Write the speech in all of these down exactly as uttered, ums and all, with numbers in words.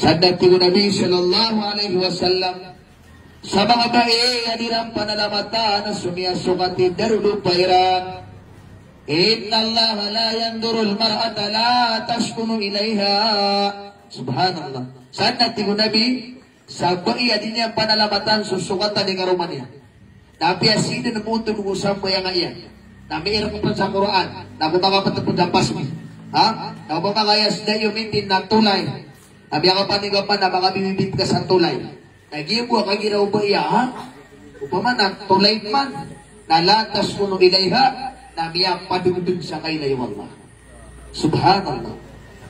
Sadn a tig o Nabi sallallahu alaihi wasallam, sa manga bai a di iran panalamatan so miyasokat i darodopa iran. Innallaha la yanzuru al-mar'ata la taskunu ilaiha. Subhanallah. Sadn a tig o Nabi, sa bai a di niyan panalamatan so sokatan i karoma niyan. Na apiya sii dn montod ko sambayang iyan, na miirk pn sa Qur'an, na ko makaptpd sa pasmi, ha? Na ko makayas da iyo mitin na tolay, na miyakapaninggapan na makabibibit ka sa tolay. Na giya bo a kagira o bai a, ha? Opama na tolay man, na la taskunu ilaiha, na miyapadgdg sa kailay o Allah. Subhanallah.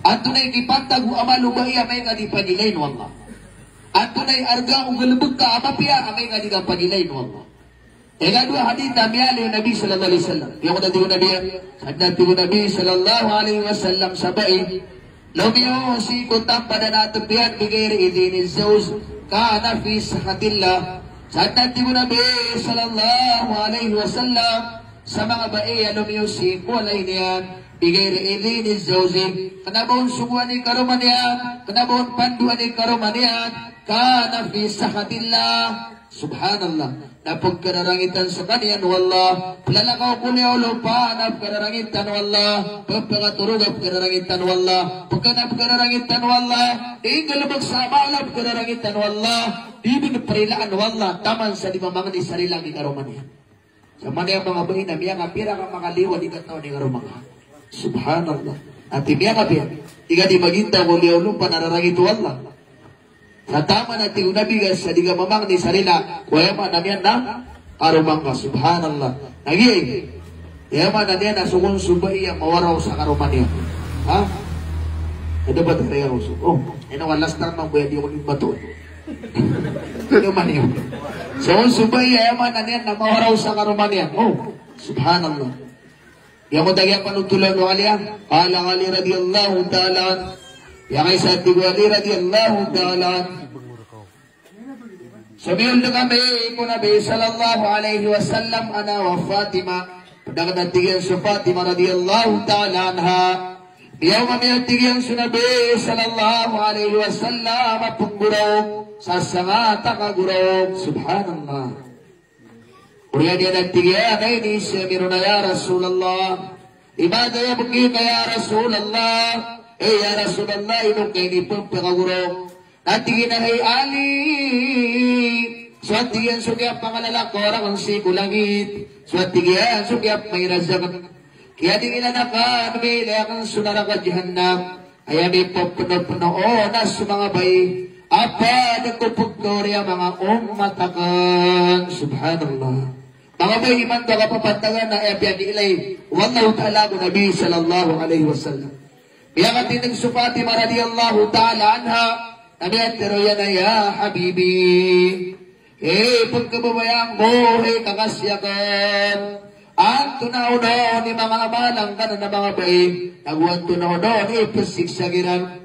Antonaa i kipantag o amal o bai a amay ka di pagilayn o Allah? Antonaa i arga o galbk ka a mapiya a amay ka di ka pagilayn o Allah? Ikadowa a hadith a miyaaloy o Nabi sallallahu alaihi wasallam. Giyoto a tig o Nabi, sadn a tig o Nabi sallallahu alaihi wasallam sa bai, lomiyo sii ko tampad a natp iyan bighayri idhni zawj, kana fi sakhatillah. Sadn a tig o Nabi sallallahu alaihi wasallam, sa manga bai a lomiyo sii ko walay niyan bighayri idhni zawj, kna ba on sogoan i karoma niyan, kna ba on pandoan i karoma niyan, kana fi sakhatillah. Subhanallah. Na pkhararangitan skaniyan o Allah. Plalakaw ko liyawaw o lopa na pkhararangitan o Allah. Pphakatorog a pkhararangitan o Allah. Pkhana pkhararangitan o Allah. Di nggalbk sa amal a pkhararangitan o Allah. Di dn prilaan o Allah taman sa di mamangni sa rila ki karoma niyan. Sa manaya manga bai na miyakapira ka makaliyo a di katawan i karoma ngka. Subhanallah. Ati miyakapira. Di ka di magintaw ko liyawaw o lopa na rarangit o Allah. Sa taman a tig o Nabi ka sa di ka mamangni sa rila ko aya maana niyan na karoma ngka. Subhanallah. Lagid aya maana niyan na so kon so bai a mawaraw sa karoma niyan. Ha? Aya dapat a raya ko so, oh, ino ka last time mambo a di ako nimbato. Aya maana niyan. So kon so bai a aya maana niyan na mawaraw sa karoma niyan. Oh, subhanallah. Giyoto a giya panotolan o Ali a. Qala Ali radhiyallahu ta'ala anhu. Aya kaisa a tig o Ali radhiyallahu ta'ala anhu, somiyold kami ko Nabi sallallahu alaihi wasallam, ana wa Fatima. Pd akn a tig iyan so Fatima radhiyallahu ta'ala anha. Miyaoma ami a tig iyan so Nabi sallallahu alaihi wasallam a pnggoraok sa sangat a kagoraok. Subhanallah. Oriyan iyan a tig iyan a inizaan ami ron a ya Rasulullah. Limadha yabkika ya Rasulullah? Eh, ya Rasulullah, ino ka inipphakagoraok? Na tig iyan a hay Ali, so a tig iyan so kiyapangalala ko rakn sii ko langit, so a tig iyan so kiyapmairaz akn, kiyadinginan akn, miyailay akn so naraka jahannam. Aya mipphnopno on na so manga bai a pd ko pkaori a manga ummat akn. Subhanallah. Manga bai, imanto a kapapantagan na aya piyakiilay o Allahu Ta'ala ko Nabi sallallahu alaihi wasallam. Miyakatindg so Fatima radhiyallahu ta'ala anha, na miyatharo iyan a ya habibi. Eh, pkababayaan ko, eh, kakasi akn. Antonaa onon i manga amalan ka na manga bai, nago antonaa onon i psiksa kiran.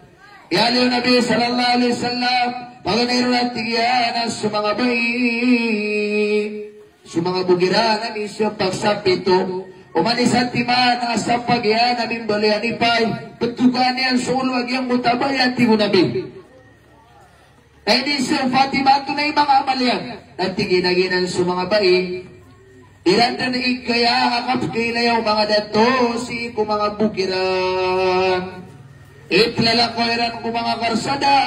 Aya tig o Nabi sallallahu alaihi wasallam, paganay ron a tig iyan a so manga bai, so manga bok iran a misopak sa pito. Oman i santiman a sapag iyan a mimbaloy a nipay, ptokaan iyan so olo a giyangkoto a bai, a tig o Nabi. Na inizaan o Fatima antonaa i manga amal iyan. Na tig iyan a giyanan so manga bai, iran dn i kaya a kapkhailaya o manga dato sii ko manga bok iran. Iplalakaw iran ko manga karsada.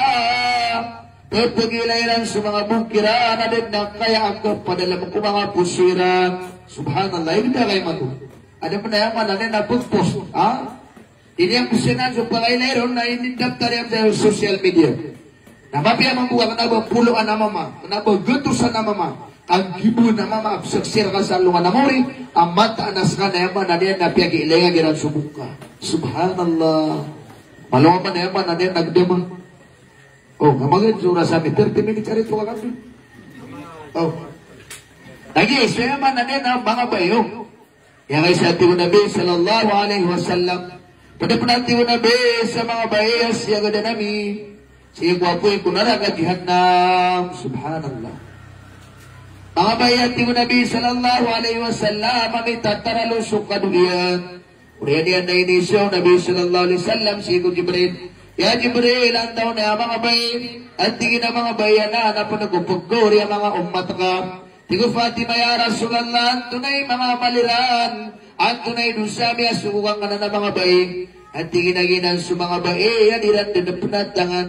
Pphakailay iran so manga bok iran a da dn a kaya a kapadalm ko manga poso iran. Subhanallah, aya dn a kaya mato. Adn pn a aya maana niyan na pagpost, ha? Di niyan pzaan so pakailay ron na inidaptar iyan sa social media. Na mapiya mambo ka kna ba polo a namama, kna ba gatos a namama, kagibon a mama a pzakzir ka sa alongan a maori, a mataan a ska na aya maana niyan na piyakiilay ka kiran so bok ka. Subhanallah. Malo a maana aya maana niyan na gdama. Oh, na magad so rasa mi thirty minutes ari to ka kami. Oh. Lagi, so aya maana niyan na manga bai, oh. Aya kaisa a tig o Nabi sallallahu alaihi wasallam, pd pn a tig o Nabi sa manga bai a siyagadan ami sii ko apoy ko naraka jahannam. Subhanallah. Manga bai, a tig o Nabi sallallahu alaihi wasallam, a mitataralo so kado iyan. Oriyan iyan na inizaan o Nabi sallallahu alaihi wasallam sii ko Jibril, Ya Jibril, antonaa i manga bai? Antig iyan a manga bai anan a pnggopgor iyan a manga omat ka. Tig o Fatima, ya Rasulullah, antonaa i manga amal iran? Antonaa i dosa a miyasogo angkanan a manga bai? Antig iyan a giyanan so manga bai a di iran dn pnatangan.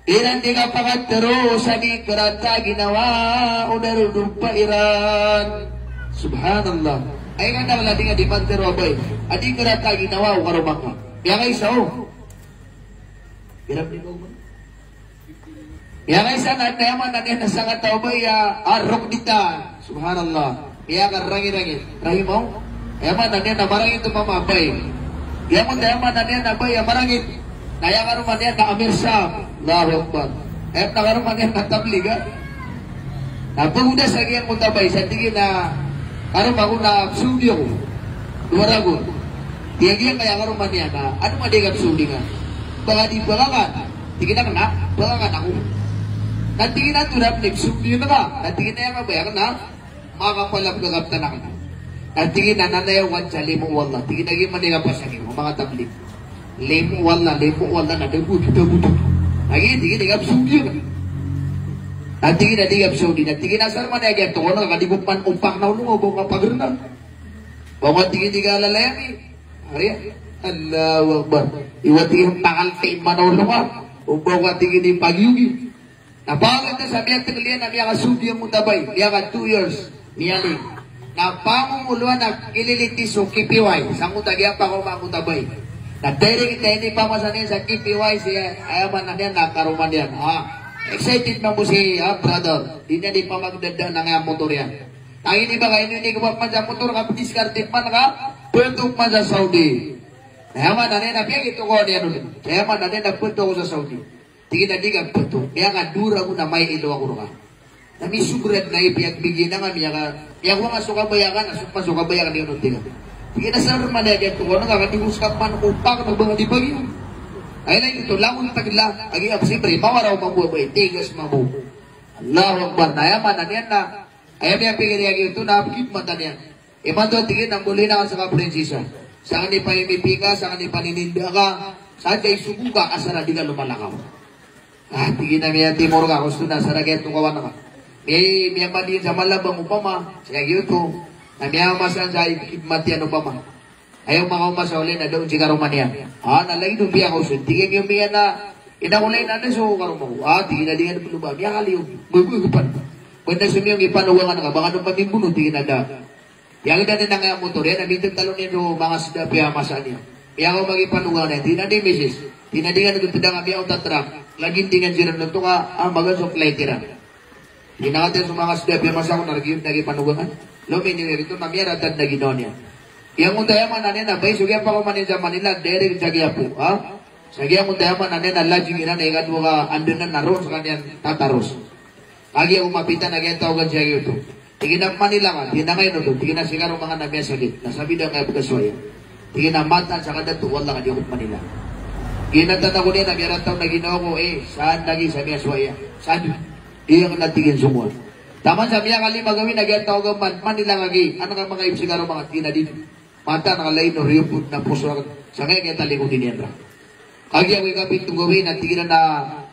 Di iran di kapakatharo sa di karata a ginawa o darodopa iran. Subhanallah. Aya kandakl a di nga di matharo a bai a di karata a ginawa o karoma ngka. Miyakaisa o. Iran di ko. Miyakaisa na, aya maana niyan na sangkataw a bai a, a, rok dita. Subhanallah. Miyakarangirangit. Rahimaw. Aya maana niyan na marangit o mama a bai. Aya maana niyan na bai a marangit. Na aya karoma niyan na amir sab. Allahu Akbar. Aya maana karoma niyan na tablig, ha? Na pagoda sa giyangkoto a bai, sa tig iyan a karoma ko na psodi ako. Dowa ragon. Tig iyan a aya karoma niyan na, ano ma di ka psodi nga? Baka di baka ka. Tig iyan a kna, baka ka na ako. Na tig iyan a tora pn i psodi nga ka. Na tig iyan a aya ka bai a kna, makapalab ka kaptan akn. Na tig iyan a nanaya wan sa limo o Allah. Tig iyan a giya man di ka pasang iyo, manga tablig. Limo o Allah, limo o Allah, na dago, dago, dago. Lagi, tig iyan a di ka psodi nga. Na tig iyan a di ka psodi, na tig iyan a asar man aya giya tokono, ka di ko pman opak na olo, o ba ka pagrna. Ba ka tig iyan di ka lalayami. Ari, Allahu Akbar. Iwa tig iyan pakal ti man olo ka. O ba ka tig iyan di pagiyogi. Na pagari sa miyatngl iyan a miyakasodi angkoto a bai, miyaka two years, miyaling. Na pamomoloan a kililiti so K P Y sangkoto a giyapa ko mangkoto a bai. Na direct a inipamasa niyan sa K P Y si, aya maana niyan na karoma niyan. Ah, excited mambo si, ah, brother. Di niyan di pamagdadaan angkaya motor iyan. Na ini ba ka ini, ini ko pman sa motor ka pdiskarte pman ka pntok pman sa Saudi. Na aya maana niyan na piyagitokawan iyan on. Aya maana niyan na pntok sa Saudi. Tig iyan a di ka pntok, miyakadowa ragon a maiilaw ako rka. Na misobrad na ipiyagbigay na nga miyaka, miyakowanga so kabaya ka, na so pman so kabaya ka niyan on, tig iyan. Tig iyan a asar man aya giya tokono ka, ka di ko ska pman opak na ba nga di pagiyogi. Aya lagid oto, langon tagla, a giya siyempre mawaraw mambo a bai, tigas mambo. Allahu Akbar. Na aya maana niyan na, aya miyapikir iyan giyoto na pkhidmatan iyan. Imanto, tig iyan a mbaloy na ka sa kaprinsisa. Sangkanipa-M P ka, sangkanipaninda ka, sa da isogo ka, asar a di ka lomalakaw. Ah, tig iyan a miyatimor ka, gusto na asar a giya tokawan ka. Miya, miyamadin sa Malabang opama, sa giyoto. Na miyamasa sa ikhidmat iyan opama. Aya makaoma sa olay na da on si karoma niyan. Ah, na lagid o piyakaosan. Tig iyan a miya na, ina ko lay na da so karoma ko. Ah, tig iyan a di nga da pn oba. Miyakaliyo. Mabagpan. Banda so miyong ipanogangan ka, baka da mamimbono, tig iyan a da. Aya gda niyan angkaya motor iyan, na mitantalo niyan so manga sda a piyamasa niyan. Aya ko magi panogangan iyan, tig iyan a di misis. Tig iyan a di nga dn pd angkaya otatrak. Lagid tig iyan siran oto ka, ah, magaan so flight iran. Tig iyan a katii so manga sda a piyamasa ko na rk iyo dn a gii panogangan. Lominiyo rito na miyaratad na ginawa niyan. Giyangkoto aya maana niyan na bai so giyapa ko man iyan sa Manila, direct sa Quiapo, ha? Sa giyangkoto aya maana niyan na lajing iran a ikadowa ka andanan na roo skaniyan tataros. Kagiya ko mapitan a giyataw ka siya giyoto. Tig iyan a Manila ka, tig iyan a ngayon oto, tig iyan a si karoma ngka na miyasakit, na sabida ngka a pkhasowaya. Tig iyan a mataan sa kadato o Allah ka di ako Manila. Tig iyan a tanda ko niyan a miyarataw na ginawa ko, eh, saan lagi sa miyasowaya. Saan? Tig iyan a tig iyan so kowan. Taman sa miyakalima gawii na giyataw ka man, Manila ka gi, an ka makaib si karoma ngka, tig iyan a di. Mataan a kala ino riyopod na poso akn. Sangkaya kiyatalikodi niyan ra. Kagiya ko ikapito gawii na tig iyan a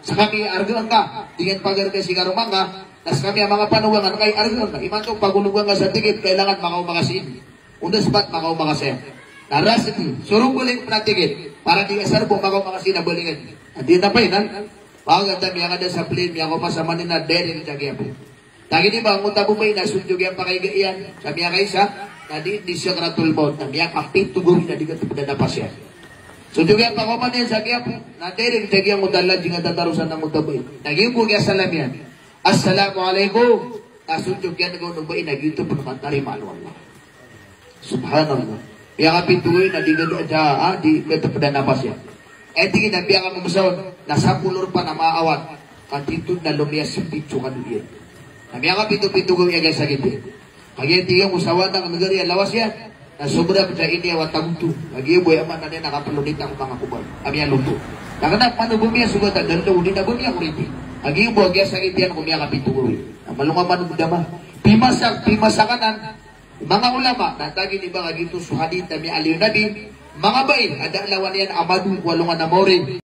skami arga angka, di ngka pagarga si karoma ngka, na skami a manga panogangan ka i arga angka, imanto pagologan ka sa tikit, kailangan makaoma ka sii. On the spot makaoma ka saya. Na rasmi, sorong baling pn a tikit, para di asar bo makaoma ka sii na balingan. Ati na pa inan, pagata miyakada sa plane, miyakaoma sa Manila, direct sa Quiapo. Lagid i ba angkoto a babay na so diyog iyan pakaiga iyan, sa miyakaisa, na di, di sakratul maut, na miyakapito gawii na di katpd a napas iyan. So diyog iyan pakaoma niyan sa Quiapo, na direct sa giyangkoto a lajing a tatarosan angkoto a babay. Na giyoto kiyasalam iyan. Assalamualaikum. Na so diyog iyan ko babay na giyoto pn matarimaan o Allah. Subhanallah. Miyakapito gawii na di gada, ah, di katpd a napas iyan. Aya tig iyan a piyakamomosa on, na sapolo rpn a maawat. Ka tito na lomiya sipit so kado iyan. Na miyakapito-pito gawii a giyasakit iyan. Kagiya tig iyan ko sawa na kn gari a lawas iyan. Na sobra pn sa ini a wata goto. Kagiya bo aya maana niyan na kaplo nita ko manga kobal a miyaloto. Na kna pman o ba miyasogat a dalo, di na ba miyakoriti. Kagiya bo a giyasakit iyan ko miyakapito gawii. Na malonga man o dama. Pimasak, pimasak anan. Manga ulama, na tagi niyo ba ka giyoto so hadith a miyaaloy o Nabi, manga bai a da a lawan iyan a mado ko alongan a maori.